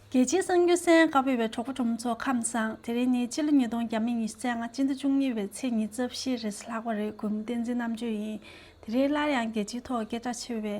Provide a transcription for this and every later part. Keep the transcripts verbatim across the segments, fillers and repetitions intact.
རྒྱལ་སྤྱིའི་གསར་འགྱུར་གསན་གནང་བར་ཕེབས་པའི་གྲོགས་པོ་གྲོགས་མོ་ཚོ་ཁམས་བཟང་། དེ་རིང་ནི་སྤྱི་ལོ་ཉིས་སྟོང་ཉི་ཤུ་རྩ་ལྔ་སྤྱི་ཟླ་བཅུ་གཉིས་པའི་ཚེས་ཉི་ཤུ་རྩ་བཞི་རེས་གཟའ་ལྷག་པ་རེད། གུས་མོ་བསྟན་འཛིན་རྣམ་དཔྱོད་ཡིན། དེ་རིང་སླར་ཡང་རྒྱལ་སྤྱིའི་ཐོག་སྐད་གྲགས་ཆེ་བའི་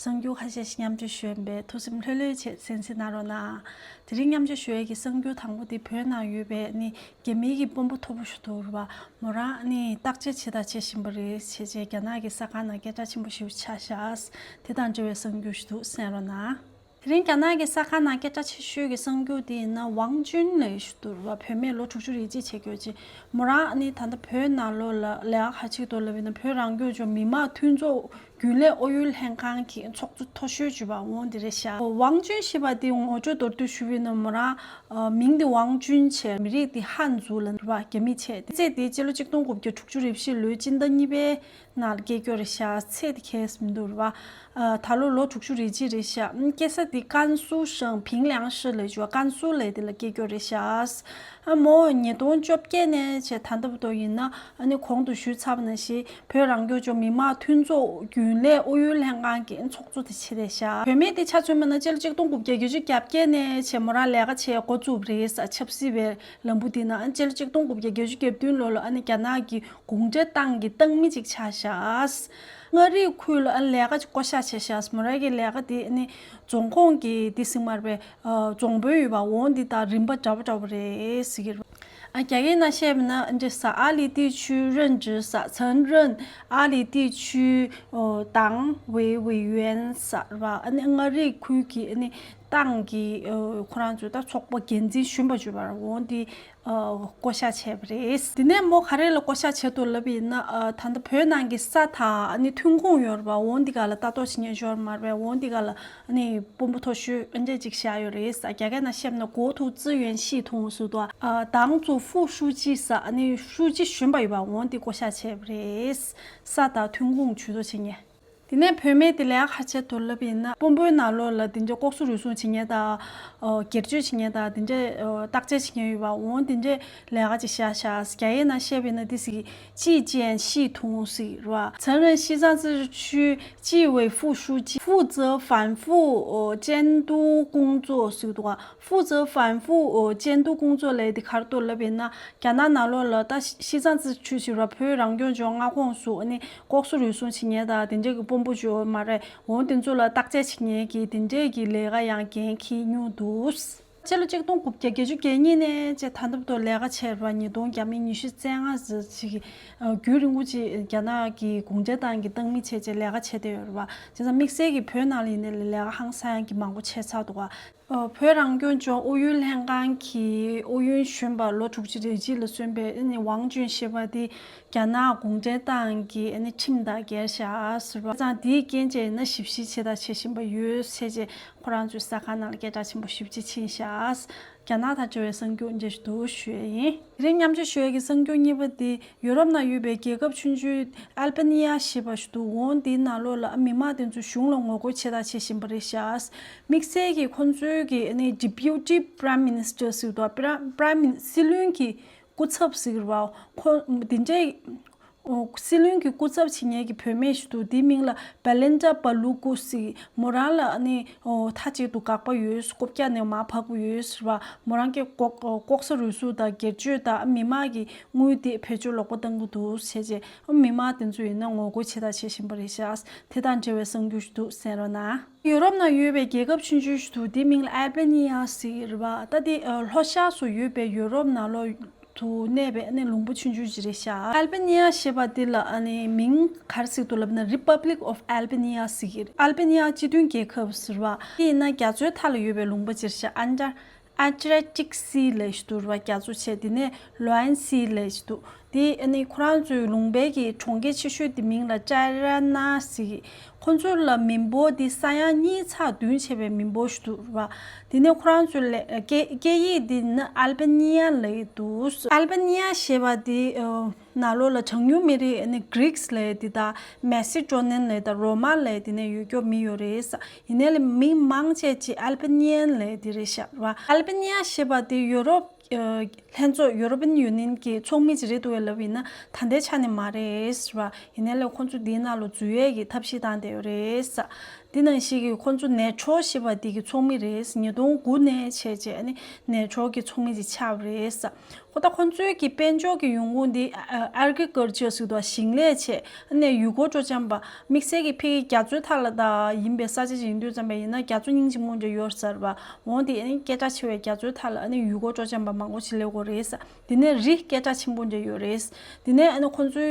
གསར་འགྱུར་ཁ་ཤས་ཤིག་མཉམ་སྤྱོད་ཞུ་ཡིན་པས། ཐུགས་སེམས་ལྷོད་ལྷོད་བྱས་གསན་གཟིགས་གནང་རོགས་གནང་། དེ་རིང་མཉམ་སྤྱོད་ཞུ་ཡས་ཀྱི་གསར་འགྱུར་དང་པོ་དེ་བོད་ནང་ཡོད་པའི་ནི་རྒྱ་མིའི་གི་དཔོན་པོ་མཐོ་པོ་ཞིག་འདུག་རེད་པ། མོ་རང་ནི་བརྟག་དཔྱད་བྱེད་དང་བྱེད་བཞིན་པ་རེད། བྱས་རྗེས་རྒྱ་ནག་གི་གསར་ཁང་ནང་སྐད་གྲགས་ཆེན་པོ་ཞིག་ཆགས་ཤག་དེ་དང་འབྲེལ་བའི་གསར་འགྱུར་ཞིག་འདུག་གསན་རོགས་གནང་། དེ་རིང་རྒྱ་ནག་གི་གསར་ཁང་ནང་སྐད་གྲགས་ཆེ་ཤོས་ཀྱི་གསར་འགྱུར་དེ་ཡིན་ན་ཝང་ཅུན་ལབ་ཞིག་འདུག་རེད་པ། བུད་མེད་ལོ་དྲུག་ཅུ་རེ་གཅིག་བྱེད་ཀྱི་ཡོད་ཅིང་། མོ་རང་ནི་ད་ལྟ་བོད་ནང་ལོགས་ལ་ལས་ཀ་ག་རེ་བྱེད་ཀྱི་འདུག་ལབ་ཡིན་ན། བོད་རང་སྐྱོང་ལྗོངས་མི་དམངས་འཐུས་ཚོགས་རྒྱུན་ལས་ཨུ་ཡོན་ལྷན་ཁང་གི་ཚོགས་གཙོ་མཐོ་ཤོས་ཅིག་ཡིན་པ་འོ་དེ་རེད་ཤག་ཝང་ཅུན་ཞེས་པ་དེ་ངོ་སྤྲོད་མདོར་བསྡུས་ཞུ་བ་ཡིན་ན། མོ་རང་ཨ་མིང་དེ་ཝང་ཅུན་བྱས། མི་རིགས་དེ་ཧན་ཛུ་ལབ་རེད་པ། རྒྱ་མི་བྱས། ཚེ་དེ་སྤྱི་ལོ་གཅིག་སྟོང་དགུ་བརྒྱ་དྲུག་ཅུ་རེ་བཞི་ལོའི་སྤྱི་ཟླ་གཉིས་པའི་ནང་ལ་སྐྱེས་ཀྱོག་རེད་ཤག་ཚེ་དེ་གས་མི་འདུག་རེད་པ། ཨ་ད་ལོ་ལོ་དྲུག་ཅུ་རེ་གཅིག་རེད་ཤག་སྐྱེས་ས་དེ་ཀན་སུའུ་ཞང་ཕིང་ལིང་ཧྲི་ལབ་ཅིག་ཡོད་པ། ཀན་སུའུ་ལབ་དེ་ལ་སྐྱེས་ཀྱོག་རེད་ཤག་ཨ་མོ་ཉིས་སྟོང་བཅོ་བརྒྱད་ནས་བྱས་ད་ལྟ་བར་དུ་ཡིན་ན། ཨ་ནི་གོང་དུ་ཞུས་ཚར་བ་ནང་བཞིན་བོད་རང་སྐྱོང་ལྗོངས་མི་དམངས་འཐུས་ཚོགས་རྒྱུན་ལས་ཨུ་ཡོན་ལྷན་ཁང་གི་ཚོགས་གཙོ་དེ་བྱས་བསྡད་ཤག་བུད་མེད་དེ་ཆ་མཚོན་པ་ན་སྤྱི་ལོ་གཅིག་སྟོང་དགུ་བརྒྱ་བརྒྱད་ཅུ་གྱ་བརྒྱད་ནས་བྱས་མོ་རང་ལས་ཀ་བྱེད་འགོ་བཙུགས་པ་རེད་ཟེར། ཆབ་སྲིད་པའི་ལམ་བུ་དེ་ནང་སྤྱི་ལོ་གཅིག་སྟོང་དགུ་བརྒྱ་བརྒྱད་ཅུ་གྱ་བདུན་ལོ་ལ་ཨ་ནི་རྒྱ་ནག་གི་གུང་ཁྲན་ཏང་གི་ཏང་མི་ཅིག་ཆགས་ཤག་མངའ་རིས་ཁུལ་ལ་ཨ་ནི་ལས་ཀ་ཅིག་བསྐོ་བཞག་བྱས་ཤག་མོ་རང་གི་ལས་ཀ་དེ་ཨ་ནི་རྫོང་ཁོངས་ཀྱི་དེ་ཟེར་མ་རེད་པས། ཨ་རྫོང་དཔོན་ཡོད་པ་འོ་འདི་དང་རིམ་པ་འདྲ་པོ་འདྲ་པོ་རེད་ཟེར་གྱི་རེད། ཨ་རྒྱ་སྐད་ནང་བཤད་པ་ན་འདི་ཟེར། 阿里地区任职 ཟེར། 曾任阿里地区 党委委员 ཟེར་བ། ཨ་ནི་མངའ་རིས་ཁུལ་གྱི་ཨ་ནི་ཏང་གི་ཨ་ཁོ་རང་ཚོའི་ད་ཚོགས་པ་འགན་འཛིན་གཞོན་པ་ཅིག་ཡོད་པ་འོ་འདི་ཨ་བསྐོ་བཞག་བྱས་པ་རེད། དེ་ནས་མོ་ག་རེ་ལ་བསྐོ་བཞག་བྱས་འདུག་ལབ་པ་ཡིན་ན། ཨ་ད་ལྟ་བོད་ནང་གི་ས་དང་ཨ་ནི་ཐོན་ཁུངས་ཡོད་རེད་པ། འོ་འདི་ག་ལ་ལྟ་རྟོག་བྱེད་མཁན་ཅིག་ཡོད་རེད་མ་རེད་པས། འོ་འདི་ག་ལ་ཨ་ནི་དཔོན་པོ་མཐོ་ཤོས་ཨ་འདྲས་ཅིག་བཞག་ཡོད་རེད་ཟེར། རྒྱ་སྐད་ནང་བཤད་པ་ན་国土资源系统 ཟེར་འདུག་ཨ་党组副书记 ཟེར། ཨ་ནི་书记གཞོན་པ་ཡོད་པ་འོ་འདི་བསྐོ་བཞག་བྱས་པ་རེད། ས་དང་ཐོན་ཁུངས་ཇུས་གཏོགས་བྱེད་མཁན། དེ་ནས་བུད་མེད་དེ་ལས་ཀ་ག་རེ་བྱས་འདུག་ལབ་ཡིན་ན། དཔོན་པོའི་ནང་ལོགས་ལ་དེ་འདྲའི་ལྐོག་ཟ་རུལ་སུངས་བྱེད་མཁན་དང་། ཨོ་སྒེར་གཅོད་བྱེད་མཁན་དང་། དེ་འདྲའི་ཨོ་བརྟག་དཔྱད་བྱེད་མཁན་ཡོད་པ་འོ་དེ་འདྲའི་ལས་ཀ་ཅིག་བཞག་ཤག་རྒྱ་སྐད་ནང་བཤད་པ་ཡིན་ན་དེ་ཟེར་གྱི། 纪检系统 ཟེར་རེད་པ། 曾任西藏自治区纪委副书记，负责反腐监督工作 ཟེར་འདུག་ག 负责反腐监督工作 ལབ་དེ་ག་རེ་འདུག་ལབ་པ་ཡིན་ན། རྒྱ་ནག་ནང་ལོགས་ལ་ད་西藏自治区 ཟེར་བ་བོད་རང་སྐྱོང་ལྗོངས་མངའ་ཁོངས་སུ་ཨ་ནི་ལྐོག་ཟ་རུལ་སུངས་བྱེད་མཁན་དང་དེ་འདྲ་གི་དཔོན་པོ་ཅིག་ཡོད་མ་རེད། འོ་དེ་ཚོ་ལ་བརྟག་དཔྱད་བྱེད་མཁན་གྱི་དེ་འདྲ་གི་ལས་ཀ་ཡང་འགན་འཁྱེར་མྱོང་འདུག་སྤྱི་ལོ་གཅིག་སྟོང་དགུ་བརྒྱ་བརྒྱད་ཅུ་གྱ་གཉིས་ནས་བྱས་ད་ལྟ་བར་དུ་ལས་ཀ་བྱས་པ། ཉིས་སྟོང་ཉི་ཤུ་རྩ་ལྔ་ཙམ་ཅིག་རྒྱུན་རིང་པོ་ཅིག་རྒྱ་ནག་གི་གུང་ཁྲན་ཏང་གི་ཏང་མི་བྱས་བྱས་ལས་ཀ་བྱས་བསྡད་ཡོད་རེད་པ། བྱས་ཙང་དམིགས་བསལ་གྱི་བོད་ནང་ལ་ཡིན་ནའི་ལས་ཀ་ཧང་སང་ཡང་གི་མང་པོ་བྱས་ཚར་འདུག་ག་ཨ་བོད་རང་སྐྱོང་ལྗོངས་ཨུ་ཡོན་ལྷན་ཁང་གི་ཨུ་ཡོན་གཞོན་པ་ལོ་དྲུག་ཅུ་རེ་གཅིག་ལ་སོན་པའི་ཨ་ནི་ཝང་ཅུན་ཞེས་པ་དེ་རྒྱ་ནག་གུང་ཁྲན་ཏང་གི་ཨ་ནི་ཁྲིམས་དང་འགལ་ཤག་ཟེར་བ་དང་། དེའི་རྐྱེན་བྱས་ན་ཞིབ་བཤེར་བྱེད་དང་བྱེད་བཞིན་པ་ཡོད་ཟེར་བྱས་ཁོ་རང་ཚོའི་གསར་ཁང་ནང་ལ་སྐད་གྲགས་ཆེན་པོ་ཞེ་པོ་ཅིག་ཕྱིན་ཤག་རྒྱ་ནག་དང་འབྲེལ་བའི་གསར་འགྱུར་འདི་འདུག་ཞུ་ཡས་ཡིན། དེ་རིང་མཉམ་སྤྱོད་ཞུ་ཡས་ཀྱི་གསར་འགྱུར་གཉིས་པ་དེ། ཡུ་རོབ་ནང་ཡོད་པའི་རྒྱལ་ཁབ་ཆུང་ཆུང་ཨལ་བྷ་ནི་ཡ་ཞེས་པ་ཞིག་འདུག་འོ་འདིའི་ནང་ལོགས་ལ་མི་མང་དེ་ཚོས་གཞུང་ལ་ངོ་རྒོལ་བྱེད་དང་བྱེད་བཞིན་པ་རེད་ཤག་དམིགས་བསལ་གྱིས་ཁོང་ཚོའི་གི་ཨ་ནི་Deputy Prime Minister ཟེར་དུས། Prime Prime Minister སྲིད་བློན་གྱི་སྐུ་ཚབ་ཟེར་བ། ཁོ་འདི་འདྲའི་ཨོ་སྲིད་བློན་གྱི་སྐུ་ཚབ་བྱེད་མཁན་གྱི་བུད་མེད་ཞིག་འདུག་དེའི་མིང་ལ་Belinda Balogu ཟེར། མོ་རང་ལ་ཨ་ནི་ཨོ་མཐའ་གཅིག་ཏུ་དགག་པ་ཡོད། རྐུབ་བཀྱག་ནས་མར་བབས་ཀྱི་ཡོད་ཟེར་བ། མོ་རང་གིས་ལྐོག་ལྐོག་ཟ་རུལ་སུངས་དང་སྒེར་གཅོད་དང་མི་མང་གི་དངུལ་དེ་བེད་སྤྱོད་ལོག་པ་བཏང་གི་འདུག་ཟེར་བྱས། མི་མང་དེ་ཚོ་ཡིན་ན་ངོ་རྒོལ་བྱེད་དང་བྱེད་བཞིན་པ་རེད་ཤག་དེ་དང་འབྲེལ་བའི་གསར་འགྱུར་ཞིག་འདུག་གསན་རོགས་གནང་། ཡུ་རོབ་ནང་ཡོད་པའི་རྒྱལ་ཁབ་ཆུང་ཆུང་ཞིག་འདུག་དེའི་མིང་ལ་ཨལ་བྷ་ནི་ཡ་ཟེར་གྱི་རེད་པ། ད་དེ་ལྷོ་ཤར་སུ་ཡོད་པའི་ཡུ་རོབ་ནང་ལོགས་སུ་གནས་པའི་ཨ་ནི་ལུང་པ་ཆུང་ཆུང་ཞིག་རེད་ཤག་ཨལ་བྷ་ནི་ཡ་ཞེས་པ་དེ་ལ་ཨ་ནི་མིང་ག་རེ་ཟེར་གྱི་འདུག་ལབ་ན། Republic of Albania ཟེར་གྱི་རེད། ཨལ་བྷ་ནི་ཡ་སྤྱི་མཐུན་རྒྱལ་ཁབ་ཟེར་བ། དེ་ཡིན་ན་རྒྱ་མཚོའི་མཐའ་ལ་ཡོད་པའི་ལུང་པ་ཅིག་རེད་ཤག་ཨན་ཏྲ། Adriatic Sea ལབ་ཞིག་འདུག་རེད་པ། རྒྱ་མཚོ་བྱས། དེ་ནས་Rhine Sea ལབ་ཞིག་འདུག་དེ་ཨ་ནི་ཁོ་རང་ཚོའི་ལུང་པའི་གི་གྲོང་ཁྱེར་ཆེ་ཤོས་དེ་མིང་ལ་ཏྲ་ར་ན་ཟེར། ཁོ་ཚོ་ལ་མི་འབོར་དེ་ས་ཡ་གཉིས་ཚེག་བདུན་བྱས་པའི་མི་འབོར་ཞིག་འདུག་རེད་པ། དེ་ནས་ཁོ་རང་ཚོའི་ལ་སྐད་སྐད་ཡིག་དེ་ནི་ཨལ་བྷ་ནི་ཡ་ལབ་ཀྱི་འདུག་ཨལ་བྷ་ནི་ཡ་ཞེས་པ་དེ་ཨ། ནང་ལོགས་ལ་གྲངས་ཉུང་མི་རིགས་ནི་Greeks ལབ་དེ་དང་Macedonian ལབ་དང་Roma ལབ་དེ་ནས་ཡོད་རྒྱུ་མི་ཡོད་རེད། ཡིན་ནའི་ལ་མིང་མང་ཆེ་ཅིག་Albanian ལབ་དེ་རེད་ཤག་རེད་པ། Albania ཞེས་པ་དེ་ཡུ་རོབ་ཨ་ལྷན་ཚོགས་European Union གི་ཚོགས་མི་ཅིག་རེད་འདུག་གས་ལབ་ཡིན་ན་ད་ལྟའི་ཆ་ནས་མ་རེད་རེད་པ། ཡིན་ནའི་ལ་ཁོང་ཚོ་དེའི་ནང་ལ་འཛུལ་ཡས་ཀྱི་ཐབས་ཤེས་བཏང་བསྡད་ཡོད་རེད། འདི་ནང་བཞིན་གྱི་ཁོང་ཚོ་ནེ་ཆོར་ཞེས་པ་འདི་གི་ཚོགས་མི་རེད། ཉིས་སྟོང་དགུ་ནས་བྱས་རྗེས་ཨ་ནི་ནེ་ཆོར་གྱི་ཚོགས་མི་ཅིག་ཆགས་པ་རེད། ཁོ་ད་ཁོང་ཚོའི་གི་དཔལ་འབྱོར་གྱི་ཡོང་ཁུངས་འདི་ཨ་ཨེག་རི་ཀལ་ཅར་ཟེར་དུས་ཞིང་ལས་བྱས་ཨ་ནི་ཡུལ་སྐོར་སྤྲོ་འཆམ་པ་དམིགས་བསལ་གྱི་ཕ་གི་རྒྱ་མཚོའི་མཐའ་ལ་ད་ཡིན་པའི་ས་ཆ་ཅིག་ཡིན་དུས་ཙམ་པ་ཡིན་ན་རྒྱ་མཚོ་སྙིང་རྗེ་མོ་འདྲ་ཡོད་ཟེར་བ་འོང་དེ་ཨ་ནི་སྐད་གྲགས་ཆེ་བའི་རྒྱ་མཚོའི་མཐའ་ལ་ཨ་ནི་ཡུལ་སྐོར་སྤྲོ་འཆམ་པ་མང་པོ་ཞིག་སླེབས་ཀྱི་ཡོད་རེད། དེ་ནས་རི་སྐད་གྲགས་ཆེན་པོ་འདྲ་ཡོད་རེད། དེ་ནས་ཨ་ནི་ཁོང་ཚོའི་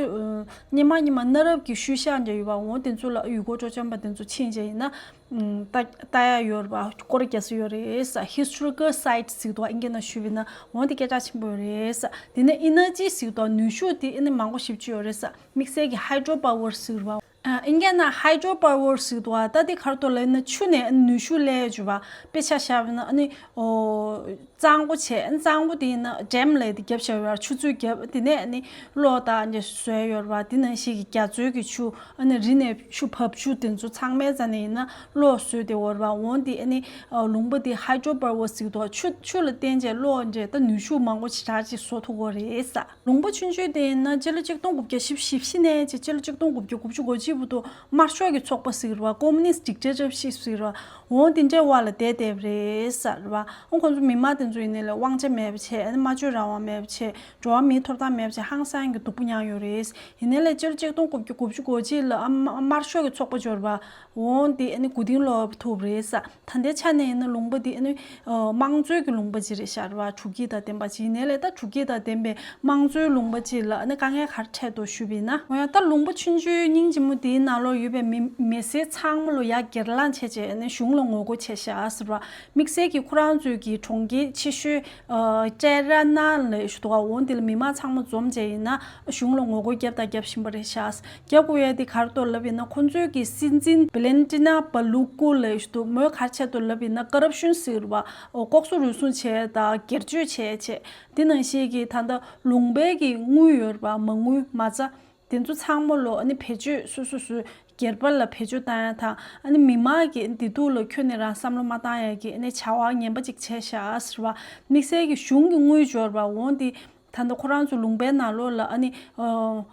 སྔོན་མ་སྔོན་མ་གནའ་རབས་ཀྱི་ཤུལ་བཞག་འདྲ་ཡོད་པ་འོང་དེ་ཚོ་ལ་ཡུལ་སྐོར་སྤྲོ་འཆམ་པ་དེ་ཚོ་ཕྱིན་བྱས་ཡིན་ན་ཨུམ་ལྟ་ལྟ་ཡ་ཡོད་རེད་པ། སྐོར་རྒྱག་ས་ཡོད་རེད། Historical Site་ཟེར་དུས་ཨིན་སྐད་ནང་ཞུས་པ་ཡིན་ན་འོང་དེ་སྐད་གྲགས་ཆེན་པོ་ཡོད་རེད། དེ་ནས་Energy་ཟེར་དུས་ནུས་ཤུགས་དེ་ཨ་ནི་མང་པོ་ཞེ་པོ་ཅིག་ཡོད་རེད། དམིགས་བསལ་གྱི་Hydro Power་ཟེར་བ། ཨ་ཨིན་སྐད་ནང་Hydro Power་ཟེར་དུས་ད་དེ་ག་རེ་ལབ་ན་ཆུ་ནས་ནུས་ཤུགས་ལེན་ཡ་ཅིག་ཡོད་པ། དཔེ་ཆ་བཞག་པ་ཡིན་ན་ཨ་ནི་ཨོ་གཙང་པོ་བྱས། གཙང་པོ་དེ་ཡིན་ན་ཌེམ་ལབ་དེ་བརྒྱབ་བཞག་ཡོད་པ། ཆུ་མཛོད་བརྒྱབ། དེ་ནས་ཨ་ནི་གློག་དང་འདྲ་བཟོས་ཡོད་པ། དེ་ནང་བཞིན་གྱི་རྒྱ་མཚོའི་གི་ཆུ་ཨ་ནི་རི་ནས་ཆུ་བབས་ཆུ་དེ་ཚོ་ཚང་མའི་རྩ་ནས་ཡིན་ན་གློག་བཟོས་བསྡད་ཡོད་པ། འོང་དེ་ཨ་ནི་ཨོ་ལུང་པ་དེ་Hydro Power་ཟེར་དུས་ཆུ་ཆུ་ལ་བརྟེན་བྱས་གློག་འདྲ་ད་ནུས་ཤུགས་མང་པོ་ཞེ་དྲག་ཅིག་བཟོ་ཐུབ་ཀྱི་ཡོད་རེད། ལུང་པ་ཆུང་ཆུང་དེ་ཡིན་ན་སྤྱི་ལོ་ཆིག་སྟོང་དགུ་བརྒྱ་བཞི་བཅུ་ཞེ་བཞི་ནས་ཅིག་སྤྱི་ལོ་ཆིག་སྟོང་དགུ་བརྒྱ་དགུ་བཅུ་གོ་གཅིག་བར་དུ་དམར་ཤོག་གི་ཚོགས་པ་ཟེར་བ། Communist Dictatorship་ཟེར་བ་འོང་དེ་འདྲའི་དབང་ལ་བསྡད་བསྡད་པ་རེད་ཟེར་བ། འོང་ཁོང་ཚོ་མི་མང་དེ་ཚོ་ཡིན་ནའི་ལས་དབང་ཆ་མེད་པ་བྱས། སྨྲ་བརྗོད་རང་དབང་མེད་པ་བྱས། འགྲོ་བ་མིའི་ཐོབ་ཐང་མེད་པ་བྱས། ཧང་སང་གི་སྡུག་པོ་མྱངས་ཡོད་རེད། ཡིན་ནའི་ལས་སྤྱི་ལོ་ཆིག་སྟོང་དགུ་བརྒྱ་དགུ་བཅུ་གོ་གཅིག་ལ་ཨ་དམར་ཤོག་གི་ཚོགས་པ་འབྱོར་བ། འོང་དེ་ཨ་ནི་མགོ་རྟིང་སློག་ཐུབ་རེད་ས། ད་ལྟའི་ཆ་ནས་ཡིན་ན་ལུང་པ་འདི་ཨ་ནི་ཨ་དམངས་གཙོའི་གི་ལུང་པ་ཅིག་རེད་ཤག་རེད་བ། དྲོ་སྐྱིད་དང་ལྡན་པ་ཅིག་ཡིན་ནའི་ལས་ད་དྲོ་སྐྱིད་དང་ལྡན་པའི་དམངས་གཙོའི་ལུང་པ་ཅིག་ལ་ཨ་ནི་དཀའ་ངལ་ག་རེ་འཕྲད་འདུག་ཞུས་པ་ཡིན་ན། འོ་ཡ་ད་ལུང་པ་ཆུང་ཆུང་སྙིང་རྗེ་མོ་འདིའི་ནང་ལོགས་ཡོད་པའི་མི་མི་སེར་ཚང་མ་ལོ་ཡར་སྒེར་ལངས་བྱས་བྱས་ཨ་ནི་གཞུང་ལ་ངོ་རྒོལ་བྱས་ཤག་ཟེར་བ། དམིགས་བསལ་གྱི་ཁོ་རང་ཚོའི་གི་གྲོང་ཁྱེར་ཆེ་ཤོས་ཨ་ཀྲེ་ར་ན་ལ་ཞུ་དོ་འོང་དེ་ལ་མི་མང་ཚང་མ་འཛོམས་བྱས་ཡིན་ན་གཞུང་ལ་ངོ་རྒོལ་བརྒྱབ་དང་རྒྱབ་བཞིན་པ་རེད་ཤག་རྒྱབ་དགོས་ཡ་དེ་ག་རེ་འདུག་ལབ་ཡིན་ན་ཁོང་ཚོའི་གི་སྲིད་འཛིན་བྷི་ལེན་ཏི་ན་བྷ་ལུ་ཀུ་ལབ་ཞིག་འདུག་མོས་ག་རེ་བྱས་འདུག་ལབ་ཡིན་ན་ཀོ་རབ་ཤོན་ཟེར་བ། ལྐོག་ཟ་རུལ་སུངས་བྱས་དང་སྒེར་གཅོད་བྱས་བྱས། དེ་ནང་བཞིན་གྱི་ད་ལྟ་ལུང་པའི་གི་དངུལ་ཡོད་རེད་པ། མ་དངུལ་མ་རྩ་དེ་ཚོ་ཚང་མ་ལོ་ཨ་ནི་བེད་སྤྱོད་སོ་སོ་སོའི་སྒེར་པ་ལ་བེད་སྤྱོད་བཏང་ཡ་དང་ཨ་ནི་མི་མང་གི་བདེ་སྡུག་ལ་ཁྱོན་ནས་རང་བསམ་བློ་མ་བཏང་ཡ་གི་ཨ་ནི་བྱ་བ་ངན་པ་ཅིག་བྱས་ཤག་ཟེར་བ། དམིགས་བསལ་གྱི་གཞུང་གི་དངུལ་འབྱོར་བ་འོང་དེ། ད་ལྟ་ཁོ་རང་ཚོ་ལུང་པའི་ནང་ལོགས་ལ་ཨ་ནི་ཨ་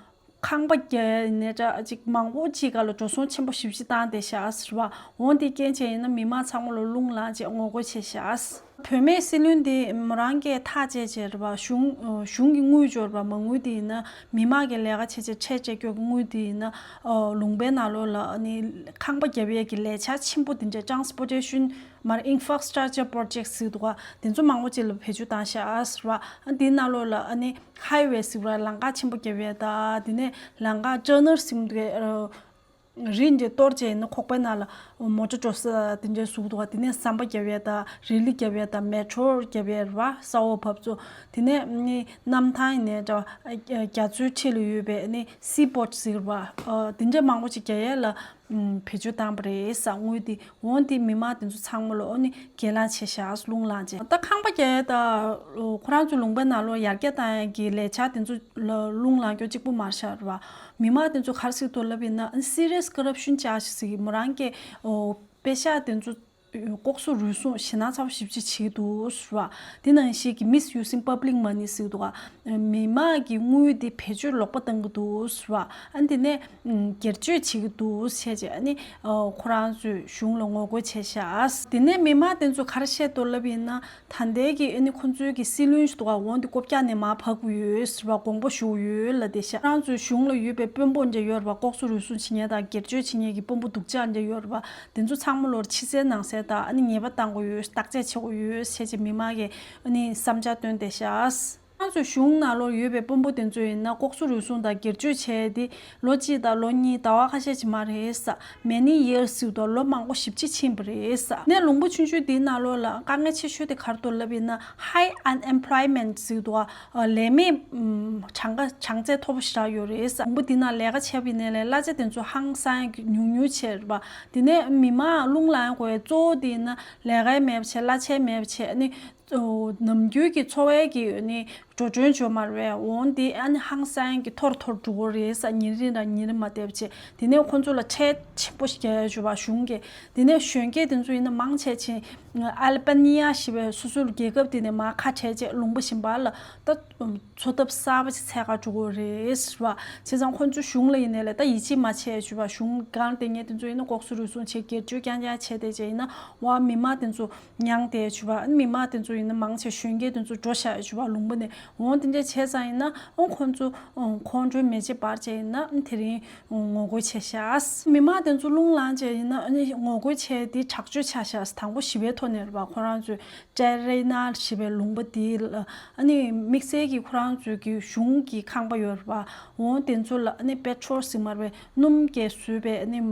ཁང་པ་རྒྱག་ནས་འདྲ་ཅིག་མང་པོ་ཅིག་ག་ལ་འགྲོ་སོང་ཆེན་པོ་ཞེ་པོ་ཅིག་བཏང་བསྡད་ཤག་ཟེར་བ། འོང་དེ་རྐྱེན་བྱས་ཡིན་ན་མི་མང་ཚང་མ་ལོ་རླུང་ལངས་བྱས་ངོ་རྒོལ་བྱས་ཤག་བུད་མེད་སྲིད་བློན་དེ་མོ་རང་གིས་ཐག་བཅད་བྱས་རེད་བ། གཞུང་གཞུང་གི་དངུལ་འབྱོར་བ་མ་དངུལ་དེ་ཡིན་ན་མི་མང་གི་ལས་ཀ་བྱས་བྱས་ཁྲལ་སྤྲད་རྒྱུ་གི་དངུལ་དེ་ཡིན་ན་ལུང་པའི་ནང་ལོགས་ལ་ཨ་ནི་ཁང་པ་རྒྱབ་ཡས་ཀྱི་ལས་འཆར་ཆེན་པོ་དེ་འདྲ་Transportation མར་Infrastructure Project་ཟེར་འདུག་ག་དེ་ཚོ་མང་པོ་ཅིག་ལ་བེད་སྤྱོད་བཏང་ཤག་ཟེར་བ། ཨ་འདིའི་ནང་ལོགས་ལ་ཨ་ནི་Highway་ཟེར་བ་ལམ་ཁ་ཆེན་པོ་རྒྱབ་ཡས་དང་དེ་ནས་ལམ་ཁ་Tunnel་ཟེར་འདུག་ག་རི་འདྲ་གཏོར་བྱས་ཡིན་ན་ཁོག་པའི་ནང་ལ་མོ་ཊ་འགྲོ་ས་དེ་འདྲ་བཟོ་འདུག་ག་དེ་ནས་ཟམ་པ་རྒྱབ་ཡས་དང་རི་ལི་རྒྱབ་ཡས་དང་མེ་ཊོ་རྒྱབ་ཡས་རེད་བ། ས་འོག་བབས་ཚོ་དེ་ནས་ཨ་ནི་གནམ་ཐང་ཡིན་ནའི་འདྲ་བ། རྒྱ་མཚོའི་འཁྲིས་ལ་ཡོད་པའི་ཨ་ནི་Seaport་ཟེར་བ། དེ་འདྲ་མང་པོ་ཅིག་རྒྱག་ཡས་ལ་བེད་སྤྱོད་བཏང་པ་རེད་ས་དངུལ་དེ། འོང་དེ་མི་མང་དེ་ཚོ་ཚང་མ་ལོ་ཨ་ནི་སྒེར་ལངས་བྱས་ཤག་རླུང་ལངས་བྱས། ད་ཁང་པ་རྒྱག་ཡས་དང་ཁོ་རང་ཚོ་ལུང་པའི་ནང་ལོ་ཡར་རྒྱས་བཏང་ཡས་ཀྱི་ལས་འཆར་དེ་ཚོ་ལ་རླུང་ལངས་རྒྱུ་གཅིག་པུ་མ་རེད་ཤག་རེད་བ། མི་མང་དེ་ཚོ་ག་རེ་ཟེར་འདུག་ལབ་ཡིན་ན་Serious Corruption Charge་ཟེར་གི་མོ་རང་གིས་ཨོ་པེ་ཤག་དེ་ཚོ་ལྐོག་ཟ་རུལ་སུངས་ཞེད་སྣང་ཚ་པོ་ཞེ་པོ་ཅིག་བྱེད་ཀྱི་འདུག་ཟེར་བ། དེ་ནང་བཞིན་གྱི་Misusing Public Money་ཟེར་གི་འདུག་ག་མི་མང་གི་དངུལ་དེ་བེད་སྤྱོད་ལོག་པ་བཏང་གི་འདུག་ཟེར་བ། ཨ་དེ་ནས་སྒེར་གཅོད་བྱེད་ཀྱི་འདུག་བྱས་རྗེས་ཨ་ནི་ཁོ་རང་ཚོས་གཞུང་ལ་ངོ་རྒོལ་བྱས་ཤག་དེ་ནས་མི་མང་དེ་ཚོ་ག་རེ་བཤད་འདུག་ལབ་ཡིན་ན། ད་ལྟའི་གི་ཨ་ནི་ཁོང་ཚོའི་གི་སྲིད་བློན་ཞིག་འདུག་ག་འོང་དེ་རྐུབ་བཀྱག་ནས་མར་བབས་ཀྱི་ཡོད་ཟེར་བ། དགོངས་པ་ཞུ་ཡོད་ལབ་བསྡད་ཤག་ཁོ་རང་ཚོའི་གཞུང་ལ་ཡོད་པའི་དཔོན་པོ་འདྲ་ཡོད་རེད་བ། ལྐོག་ཟ་རུལ་སུངས་བྱེད་མཁན་དང་སྒེར་གཅོད་བྱེད་མཁན་གི་དཔོན་པོ་སྡུག་ཅག་འདྲ་ཡོད་རེད་བ། དེ་ཚོ་ཚང་མ་ལོར་ཕྱི་གསལ་ནང་གསལ་དང་ཨ་ནི་ཉེས་པ་བཏང་དགོས་ཡོད། བརྟག་དཔྱད་བྱེད་དགོས་ཡོད་ཟེར་བྱས་མི་མང་གིས་ཨ་ནི་བསམ་འཆར་བཏོན་བསྡད་ཤག་ཁོ་རང་ཚོའི་གཞུང་ནང་ལོགས་ཡོད་པའི་དཔོན་པོ་དེ་ཚོ་ཡིན་ན་ལྐོག་ཟ་རུལ་སུངས་དང་སྒེར་གཅོད་བྱས་ཏེ་ལོ་གཅིག་དང་ལོ་གཉིས་ཟླ་བ་ཁ་ཤས་ཅིག་མ་རེད་ས། Many years་ཟེར་དུས་ལོ་མང་པོ་ཞེ་པོ་ཅིག་ཕྱིན་པ་རེད་ས། ནས་ལུང་པ་ཆུང་ཆུང་དེའི་ནང་ལོགས་ལ་དཀའ་ངལ་ཆེ་ཤོས་དེ་ག་རེ་འདུག་ལབ་ཡིན་ན་High Unemployment་ཟེར་དུས་ལས་མེད་གྲངས་ཀ་གྲངས་ཚད་མཐོ་པོ་ཞེ་དྲག་ཡོད་རེད་ས། ལུང་པ་དེ་ནང་ལས་ཀ་བྱས་པ་ཡིན་ནའི་ལས་གླ་ཆ་དེ་ཚོ་ཧང་སང་ཉུང་ཉུང་བྱས་རེད་པ། དེ་ནས་མི་མང་རླུང་ལངས་དགོས་གཙོ་བོ་དེ་ཡིན་ན་ལས་ཀ་མེད་པ་བྱས། གླ་ཆ་མེད་པ་བྱས། ཨ་ནི་ནམ་རྒྱུན་གྱི་འཚོ་བའི་གི་ནི་ འགྲོ་གྲོན་འབྱོར་མ་རེད། འོང་དེ་ཨ་ནི་ཧང་སང་གི་མཐོ་རུ་མཐོ་རུ་འགྲོ་གི་རེད་ས། ཉིན་རེ་རང་ཉིན་རེ་མ་བསྡད་པ་བྱས། དེ་ནས་ཁོང་ཚོ་ལ་ཁྲལ་ཆེན་པོ་ཞིག་རྒྱག་ཡ་བྱུང་བ་གཞུང་གིས། དེ་ནས་གཞོན་སྐྱེས་དེ་ཚོ་ཡིན་ན་མང་ཆེ་ཆེ་ཨལ་བ་ནི་ཡ་ཞེས་པའི་སོ་སོའི་རྒྱལ་ཁབ་དེ་ནས་མར་ཁ་བྲལ་རྗེས་ལུང་པ་གཞན་པ་ལ་ད་འཚོ་ཐབས་གསར་པ་ཞིག་འཚོལ་ག་འགྲོ་གི་རེད་ཟེར་བ། བྱས་ཙང་ཁོང་ཚོ་གཞུང་ལ་ཡིན་ནའི་ལས་ད་ཡིད་ཆེས་མ་བྱས་བྱུང་བ། གཞུང་སྒང་དེ་ངས་དེ་ཚོ་ཡིན་ན་ལྐོག་ཟ་རུལ་སུངས་བྱས། སྒེར་གཅོད་རྐྱང་རྐྱང་བྱས་དེ་བྱས་ཡིན་ན་བ་མི་མང་དེ་ཚོ་མྱངས་དེ་བྱུང་བ། མི་མང་དེ་ཚོ་ཡིན་ན་མང་ཆེ་གཞོན་སྐྱེས་དེ་ཚོ་འགྲོ་བཞག་བྱུང་བ་ལུང་པ་ནས། འོང་དེ་འདྲ་བྱས་ཙང་ཡིན་ན་ཨང་ཁོང་ཚོ་ཁོང་ཁྲོའི་མེ་ལྕེ་འབར་བྱས་ཡིན་ན་དེ་རིང་ངོ་རྒོལ་བྱས་ཤག་མི་མང་དེ་ཚོ་རླུང་ལངས་བྱས་ཡིན་ན་ཨ་ནི་ངོ་རྒོལ་བྱས་དེ་དྲག་སྤྱོད་ཆགས་ཤག་དང་པོ་ཞི་བའི་ཐོག་ནས་རེད་པ། ཁོ་རང་ཚོས་ཀྲེ་རེ་ན་ཞེས་པའི་ལུང་པ་དེ་ལ་ཨ་ནི་དམིགས་བསལ་གྱི་ཁོ་རང་ཚོའི་གི་གཞུང་གི་ཁང་པ་ཡོད་རེད་པ། འོང་དེ་ཚོ་ལ་ཨ་ནི་པེ་ཊྲོལ་ཟེར་མ་རེད་པས། སྣུམ་གྱིས་བཟོས་པའི་ཨ་ནི་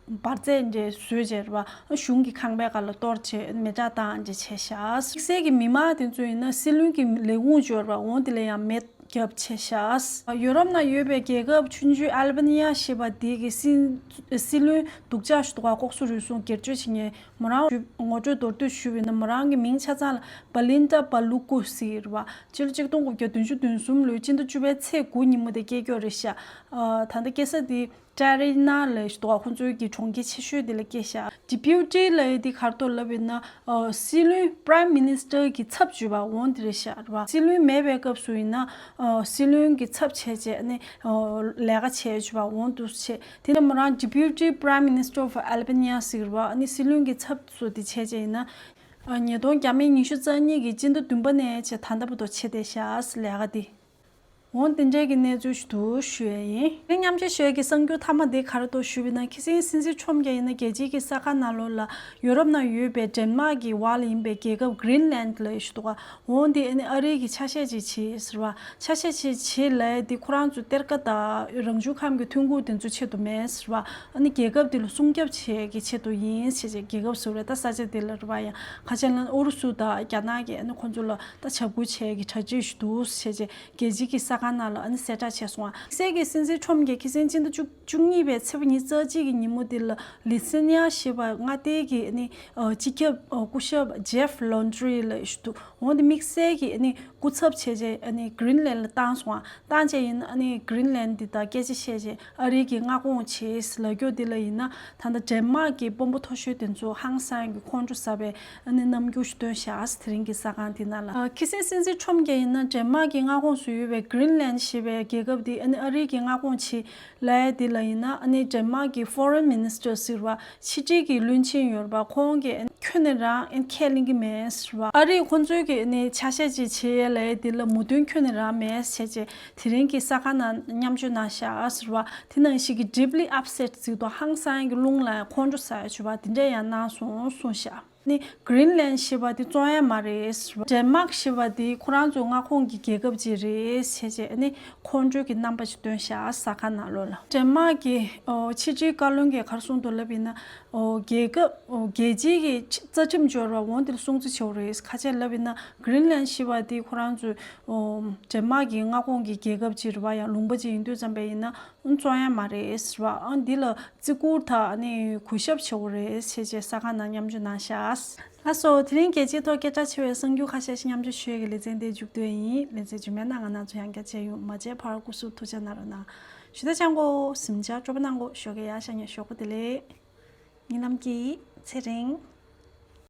འབར་རྫས་འདྲ་བཟོས་བྱས་རེད་པ། གཞུང་གི་ཁང་པའི་སྒང་ལ་གཏོར་བྱས་མེ་སྲེག་བཏང་འདྲ་བྱས་ཤག་དམིགས་བསལ་གྱི་མི་མང་དེ་ཚོ་ཡིན་ན་སྲིད་བློན་གྱི་ལས་ཁུངས་ཡོད་རེད་པ། འོང་དེ་ལ་ཡང་མེ་བརྒྱབ་བྱས་ཤག་ཡོ་རོབ་ནང་ཡོད་པའི་རྒྱལ་ཁབ་ཆུང་ཆུང་ཨལ་བ་ནི་ཡ་ཞེས་པ་དེ་གི་སྲིད་སྲིད་བློན་སྡུག་ཅག་ཞིག་འདུག་ག་ལྐོག་ཟ་རུལ་སུངས་སྒེར་གཅོད་བྱེད་མཁན། མོ་རང་ཞུ་ངོ་སྤྲོད་མདོར་བསྡུས་ཞུས་པ་ཡིན་ན་མོ་རང་གི་མིང་ཆ་ཚང་ལ་བ་ལིན་ཏ་བ་ལུ་ཀུ་ཟེར་གྱི་རེད་པ། ཕྱི་ལོ་ཆིག་སྟོང་དགུ་བརྒྱ་བདུན་ཅུ་དོན་གསུམ་ལོའི་སྤྱི་ཟླ་བཅུ་པའི་ཚེས་དགུ་ཉིན་མོ་དེ་སྐྱེས་ཀྱོག་རེད་ཤག་ད་ལྟ་སྐྱེས་ས་དེ་ཀྲེ་རེ་ན་ལབ་ཡ་ཞིག་འདུག་ག་ཁོང་ཚོའི་གི་གྲོང་ཁྱེར་ཆེ་ཤོས་དེ་ལ་སྐྱེས་ཤག་ཌི་པིའུ་ཊི་ལབ་ཡ་དེ་ག་རེ་འདུག་ལབ་ཡིན་ན་སྲིད་བློན་Prime Minister གི་ཚབ་བྱེད་པ་འོང་དེ་རེད་ཤག་རེད་པ། སྲིད་བློན་མེད་པའི་སྐབས་སུ་ཡིན་ན་སྲིད་བློན་གྱི་ཚབ་བྱས་བྱས་ནས་ལས་ཀ་བྱས་བྱས་པ་འོང་དུ་བྱས། དེ་ནས་མོ་རང་Deputy Prime Minister of Albania ཟེར་བ་ནི་སྲིད་བློན་གྱི་ཚབ་སུ་དེ་བྱས་བྱས་ཡིན་ན། ཉིས་སྟོང་བརྒྱ་མེད་ཉི་ཤུ་རྩ་གཉིས་ཀྱི་སྤྱི་ཟླ་བདུན་པ་ནས་བྱས་ད་ལྟ་བར་དུ་བྱས་བསྡད་ཤག་ལས་ཀ་དེ། འོང་དེ་འདྲའི་གི་གནས་ཚུལ་ཞིག་འདུག་ཞུ་ཡ་ཡིན། དེ་མཉམ་ཞུགས་ཞུ་ཡ་གི་གསར་འགྱུར་མཐའ་མ་དེ་ག་རེ་འདུག་ཞུས་པ་ཡིན་ན་ཁ་སང་སྲིད་འཛིན་ཁྲོམ་རྒྱ་ཡིན་ན་རྒྱལ་སྤྱིའི་གི་ས་ཁང་ནང་ལོགས་ལ་ཡོ་རོབ་ནང་ཡོད་པའི་ཌེན་མཱག་གི་བར་ལ་ཡིན་པའི་རྒྱལ་ཁབ་Greenland ལབ་ཡ་ཞིག་འདུག་ག་འོང་དེ་ཨ་ནི་ཨ་རི་གི་ཆ་ཤས་ཅིག་བྱེད་ཟེར་བ། ཆ་ཤས་ཅིག་བྱེད་ལབ་ཡ་དེ་ཁོ་རང་ཚོའི་གཏེར་ཁ་དང་རང་བྱུང་ཁམས་ཀྱི་ཐོན་ཁུངས་དེ་ཚོའི་ཆེད་དུ་མེད་ཟེར་བ། ཨ་ནི་རྒྱལ་ཁབ་དེ་ལ་སྲུང་སྐྱོབ་བྱེད་ཡ་གི་ཆེད་དུ་ཡིན་ཟེར་བྱས་རྒྱལ་ཁབ་ཟེར་བ་རེད། ད་ས་ཆ་དེ་ལ་རེད་པ། ཡང་ཁ་ཆེ་ལ་ཨུ་རུ་སུ་དང་རྒྱ་ནག་གིས་ཨ་ནི་ཁོ་ཚོ་ལ་ད་བྱ་འགུལ་བྱེད་ཡ་གི་གྲ་སྒྲིག་ཞིག་འདུག་ཟེར་བྱས་རྒྱལ་སྤྱིའི་གི་གསར་ཁང་ནང་ལ་ཨ་ནི་གསལ་བསྒྲགས་བྱས་སོང་བ། ཁ་སང་གི་སྲིད་འཛིན་ཁྲོམ་གྱིས་ཁ་སང་སྤྱི་ཟླ་བཅུ་བཅུ་གཉིས་པའི་ཚེས་པ་ཉི་ཤུ་རྩ་གཅིག་གི་ཉིན་མོ་དེ་ལ་ལི་ཐི་ནི་ཡ་ཞེས་པ་མངའ་སྡེའི་གི་ཨ་ནི་སྤྱི་ཁྱབ་སྐུ་ཞབས་Jeff Landry ལབ་ཞིག་འདུག་འོང་དེ་དམིགས་བསལ་གྱི་ཨ་ནི་སྐུ་ཚབ་བྱས་བྱས་ཨ་ནི་Greenland ལ་བཏང་སོང་བ། བཏང་བྱས་ཡིན་ན་ཨ་ནི་Greenland འདི་དང་སྐད་ཆ་བཤད་བྱས་ཨ་རི་གི་མངའ་ཁོངས་བྱས་ལབ་རྒྱུ་དེ་ལ་ཡིན་ན་ད་ལྟ་ཌེན་མཱག་གི་དཔོན་པོ་མཐོ་ཤོས་དེ་ཚོ་ཧང་སང་གི་ཁོང་ཁྲོ་ཟ་བའི་ཨ་ནི་རྣམ་འགྱུར་ཞིག་སྟོན་ཤག་དེ་རིང་གི་གསར་ཁང་དེ་ནང་ལ། ཁ་སང་སྲིད་འཛིན་ཁྲོམ་གྱིས་ཡིན་ན་ཌེན་མཱག་གི་མངའ་ཁོངས་སུ་ཡོད་པའི་Greenland ཞེས་པའི་རྒྱལ་ཁབ་དེ་ཨ་ནི་ཨ་རི་གི་མངའ་ཁོངས་བྱས་ལབ་ཡ་དེ་ལ་ཡིན་ན་ཨ་ནི་ཌེན་མཱག་གི་Foreign Minister ཟེར་བ་ཕྱི་འབྲེལ་གྱི་བློན་ཆེན་ཡོད་རེད་པ། ཁོང་གིས་ཁྱོན་ནས་རང་ཁས་ལེན་གྱི་མེད་ཟེར་བ། ཨ་རིས་ཁོང་ཚོའི་གི་ནི་ཆ་ཤས་ཅིག་བྱེད་ཡས་ལབ་ཡས་དེ་ལ་མོས་མཐུན་ཁྱོན་ནས་རང་མེད་ཟེར་བྱས་དེ་རིང་གི་གསར་ཁང་ནང་མཉམ་སྤྱོད་གནང་ཤག་ཟེར་བ། དེ་ནང་བཞིན་གྱི་Deeply Upset ཟེར་དུས་ཧང་སང་གི་རླུང་ལ་ཁོང་ཁྲོ་ཟ་ཡ་བྱུང་བ་དེ་འདྲ་ཡང་གནང་སོང་གསུངས་ཤག་ནི་Greenland ཞེས་པ་དེ་བཙོང་ཡ་མ་རེད་ཟེར་བ། ཌེན་མཱག་ཞེས་པ་དེ་ཁོ་རང་ཚོའི་མངའ་ཁོངས་ཀྱི་རྒྱལ་ཁབ་ཅིག་རེད་ཟེར་བྱས་ནི་ཁོང་ཁྲོ་གི་རྣམ་པ་ཅིག་སྟོན་ཤག་གསར་ཁང་ནང་ལོགས་ལ། ཌེན་མཱག་གི་ཕྱི་དྲིལ་བཀའ་བློན་གྱིས་ག་རེ་གསུངས་འདུག་ལབ་ཡིན་ན། རྒྱལ་ཁབ་རྒྱལ་སྤྱིའི་གི་རྩ་ཁྲིམས་འབྱོར་བ་འོང་དེར་སྲུང་བརྩི་བྱེད་དགོས་རེད། ཁ་ཆེ་ལབ་ཡིན་ན་Greenland ཞེས་པ་དེ་ཁོ་རང་ཚོས་ཌེན་མཱག་གི་མངའ་ཁོངས་ཀྱི་རྒྱལ་ཁབ་ཅིག་རེད་པ། ཡང་ལུང་པ་ཅིག་ཡིན་དུས་ཙམ་པ་ཡིན་ན་བཙོང་ཡ་མ་རེད་ཟེར་བ། ཨ་འདི་ལ་བརྩི་བཀུར་དང་ཨ་ནི་གུས་ཞབས་བྱེད་དགོས་རེད་ཟེར་བྱས་གསར་ཁང་ནང་མཉམ་སྤྱོད་གནང་ཤག་ལགས་སོ། དེ་རིང་རྒྱལ་སྤྱིའི་ཐོག་སྐད་གྲགས་ཆེ་བའི་གསར་འགྱུར་ཁ་ཤས་ཤིག་མཉམ་སྤྱོད་ཞུ་ཡས་ཀྱི་ལེ་ཚན་དེ་མཇུག་བསྡུས་ཡིན། ལེ་ཚན་རྗེས་མའི་ནང་ང་རང་ཚོ་ཡང་བསྐྱར་མཇལ་ཡོང་། མ་མཇལ་བར་སྐུ་གཟུགས་ཐུགས་ཅག་གནང་རོགས་གནང་། ཞུ་དག་ཅང་གོ་གཟིམ་ཅག་སྤྲོ་པོ་གནང་གོ་ཞོགས་ཀས་ཡར་ཤར་ཉེ་ཞོགས་པ་བདེ་ལེགས། ཉིན་ལམ་གྱི་ཚེ་རིང་།